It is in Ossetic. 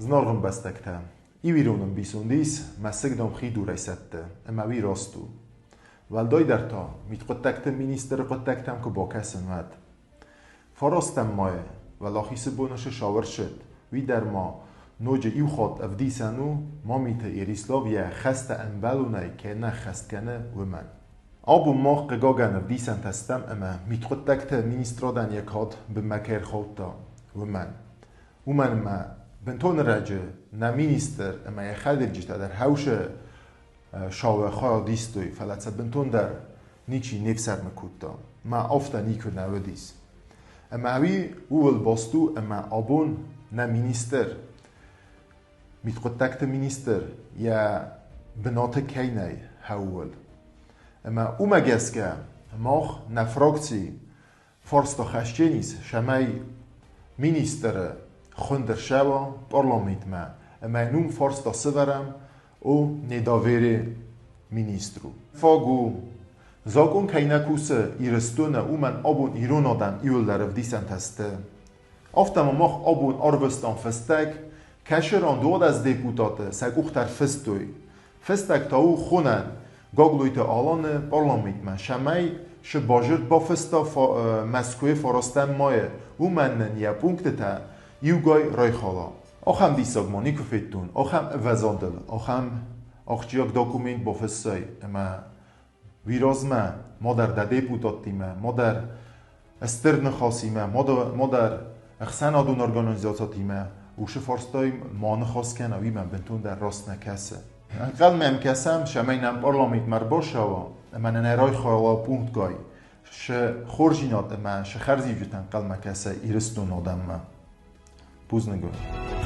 Зынаргъ ӕмбӕстӕгтӕ, иу ирон ӕмбисонд ис, мӕсыг, дам, хи дурӕй сӕтты, ӕмӕ уый раст у. Уӕлдайдӕр та, мидхъуыддӕгты министры хъуыддӕгтӕм куы бакӕсын, уӕд. Фарастӕм майы Уӕлахизы боны цы сауӕрсыд, уый дӕр ма ноджы иу хатт ӕвдисӕн у, Мамиты Эрислав йӕ хӕстӕ ӕмбӕлонӕй кӕй нӕ ххӕст кӕны, уымӕн. Абон мах хъыгагӕн ӕвдисӕнтӕ стӕм ӕмӕ мидхъуыддӕгты министрадӕн йӕ кад бынмӕ кӕй ӕрхаудта, уымӕн. Уымӕн ӕмӕ бынтон ӕрӕджы нӕ министр ӕмӕ йӕ хӕдивджытӕ дӕр хӕусы сауы хайад истой, фӕлӕ сӕ бынтондӕр ничи не фсӕрмы кодта. Мӕ афтӕ никуы нӕ уыдис. Ӕмӕ уый ууыл баст у, ӕмӕ абон нӕ министр, мидхъуыддӕгты министр йӕ бынаты кӕй нӕй, ууыл. Ӕмӕ уымӕ гӕсгӕ мах нӕ фракци фарста хӕсджын ис, цӕмӕй министры хуынд ӕрцӕуа парламентмӕ ӕмӕ йын уым фарста сӕвӕрӕм о недоверие министру. Фаг у, закъон кӕй нӕ кусы Ирыстоны, уымӕн абон ирон адӕм иуылдӕр ӕвдисӕнтӕ сты. Афтӕ ма мах абон арвыстам фыстӕг, кӕцы ран 12 депутаты сӕ къухтӕ ӕрфыстой. Фыстӕг та у хонӕн Гаглойты Аланы парламентмӕ, цӕмӕй шы базырд бафыста Мӕскуыйы фарастӕм майы, уымӕн нын йӕ пунктытӕ иугай райхала. Ахӕм диссаг ма никуы федтон, ахӕм ӕвӕзадыл, ахӕм ахсджиаг документ бафыссай ӕмӕ уый размӕ мадӕр дӕ депутаттимӕ, мадӕр стыр ныхасимӕ, мадӕр ӕхсӕнадон организациятимӕ уыцы фарстайы ма ныхас кӕна, уый мӕм бынтондӕр раст нӕ кӕсы. Ӕнхъӕлмӕ йӕм кӕсӕм, цӕмӕй нӕм парламентмӕ ӕрбацӕуа ӕмӕ нын ӕрайхала пунктгай шы хорздзинад ӕмӕ шы хӕрзиуджытӕ ӕнхъӕлмӕ кӕсы Ирыстоны адӕммӕ. Бузныг уын.